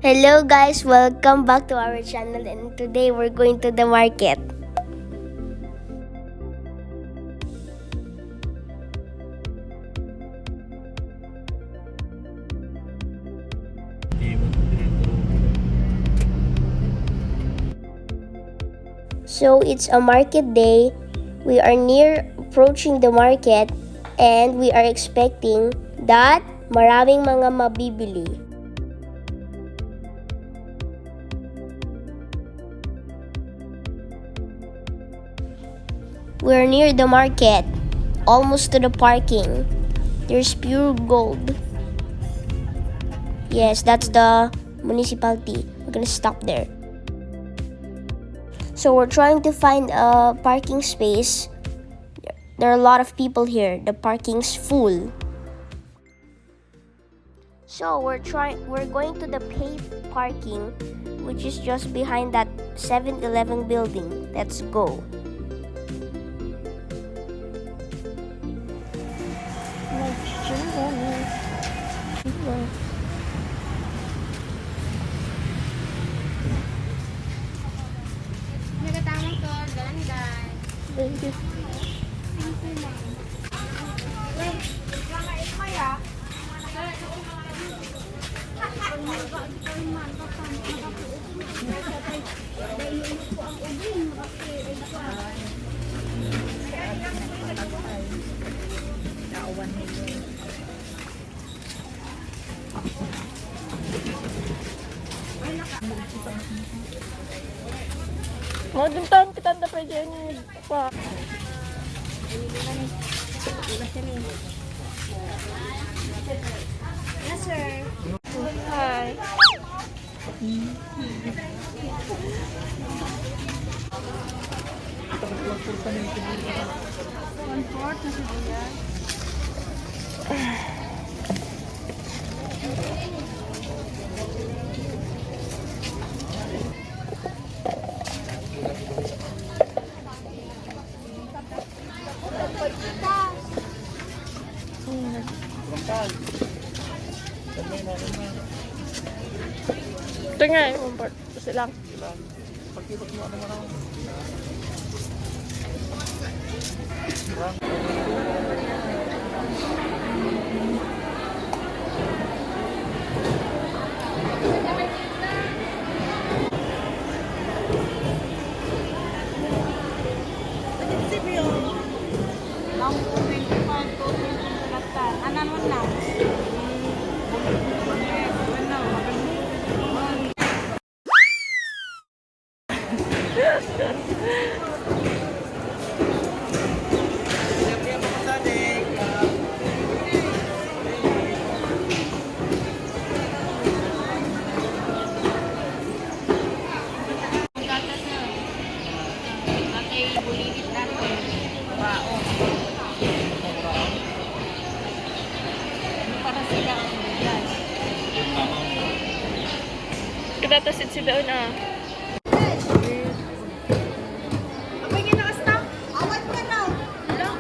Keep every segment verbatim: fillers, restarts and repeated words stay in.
Hello guys, welcome back to our channel, and today we're going to the market. So it's a market day. We are near approaching the market and we are expecting that maraming mga mabibili. We're near the market, almost to the parking. There's pure gold. Yes, that's the municipality. We're gonna stop there. So we're trying to find a parking space. There are a lot of people here. The parking's full. So we're trying we're going to the paid parking, which is just behind that Seven Eleven building. Let's go. Nagatamang to, galanday. Thank you. Thank you, ma'am. Wait, wait lang nga, Ismay, ah. Mo, dun taon kita na pwede yan. Pa. Yes, sir. Hi. One-fourth na sibuyas. Ito nga, yung part. Kasi lang. Atay bulilit natin. Baon. Para sila ang bigas. Kada tasid si daon, ah. Amoy nga nakasta? Awan ka na. Hello?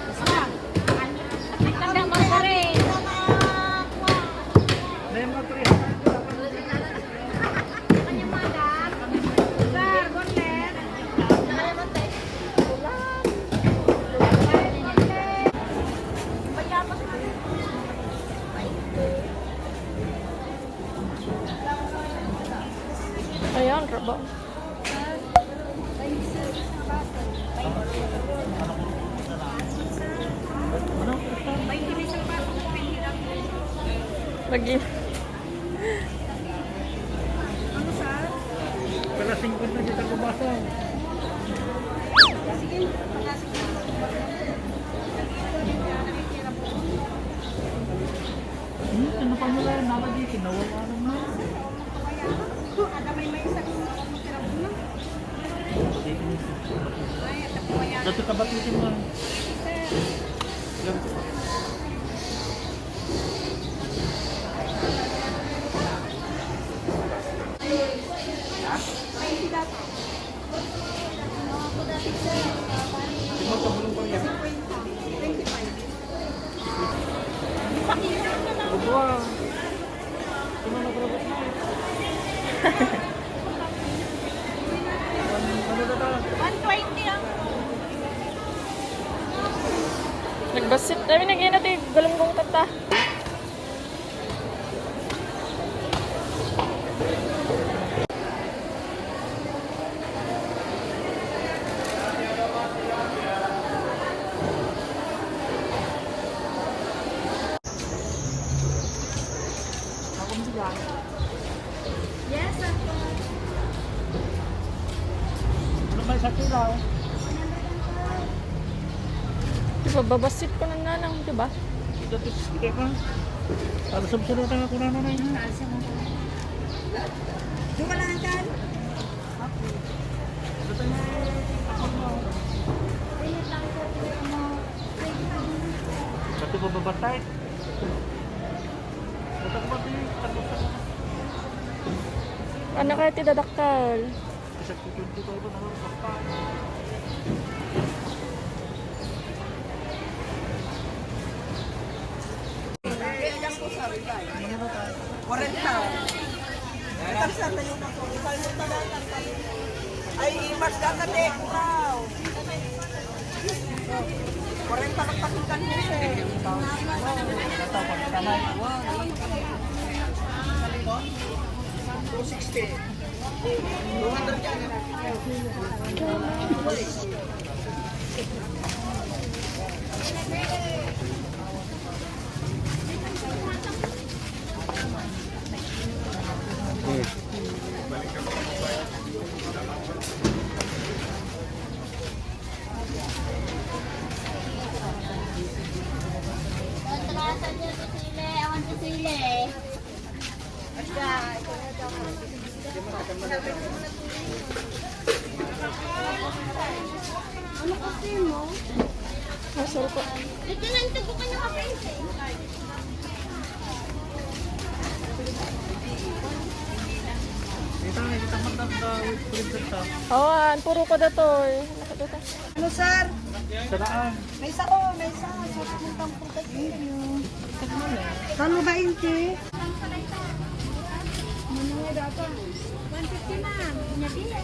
Basta. Tanda mo pa rin. Sir, bonnet. Ayan, trabaho. Lagi. Pala singkwenta kita pabasa. Hmm, ano pa nila? Nabadi, kinawala naman. Dati ka ba titin mo? Yan. Wow. One twenty ang Nagbassit. Kami nag-inat eh. Galunggong tata. Yes, ako. Ano may sa kilaw? Di ba, babassit ko ng nanang, di ba? Ito, ito, ito, ito. Alas siyam na ako na, nanay. Hmm, alas siyam na. Doon ka lang, Tan. Pati bababa tayo. Ano kaya ti dadakkel? Kwarenta. Ay, mas data de, wow. Kwarenta lang pati kan Jose. Two sixty. Kontrasan niya sa sili, awan sa sili. Ano kasi mo? Masal ko. Ito na, ito ko kanya kape. Kita nga, kita man ang, uh, whipped cream sa. Awan, puro ko dato eh. Nakadata. Ano, sir? Saraan. May isa ko, may isa. Sarap ng tampok. Thank you. Talo ba, Inti? Ano nga dapat? One fifty, ma'am. Nabiya.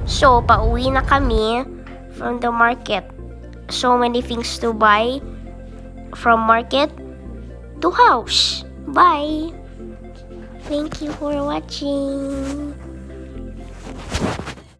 So, pauwi na kami from the market. So many things to buy from market to house. Bye! Thank you for watching.